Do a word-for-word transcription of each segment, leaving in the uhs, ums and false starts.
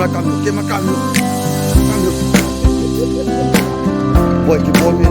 Makan lu, ke makan lu. Makan lu. Boy, kibol mi.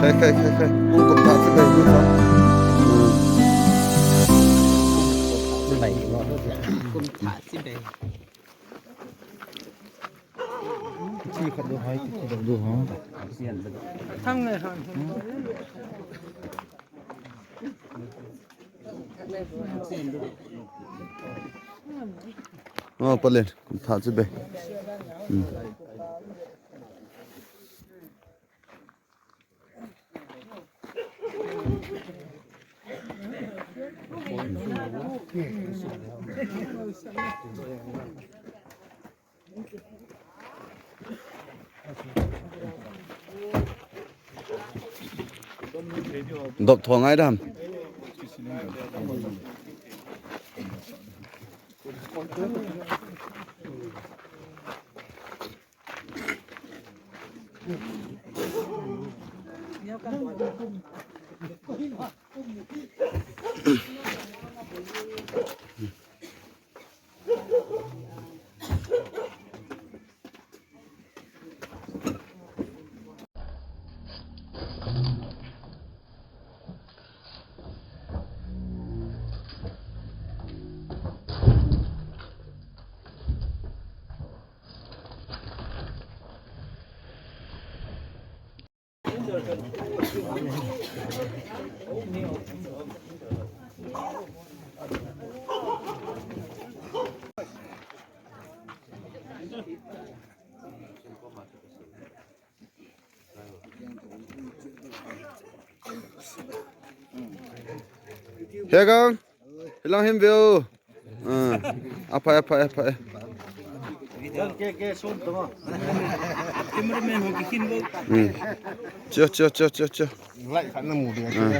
Khai, khai, khai, khai. Hung kum thah si bai, hung thah. Hmm. Kum thah si bai. Chi khat du hai, chi khat du hai. Thang le thang. Oh, palen, kum thah si bai. Hmm. Dop tho ngai dam. He kang, hilang him veu. Ah, aphai, aphai, aphai. Cameraman ho kikhin veu. Hmm. Chiu, chiu, chiu, chiu, chiu. Lai khat na mu dia. Ah. Hmm.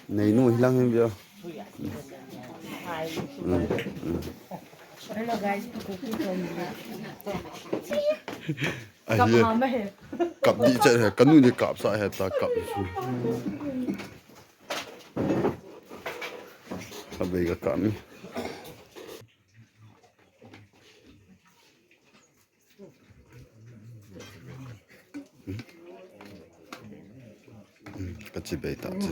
Nei nu hilang him veu. Hello guys, Kuki from Ahi. Kap ham he. Kap di cha he, kanu ni kap sa he ta kap su. Ka bei ka kap ni. Ka chi bei ta chi.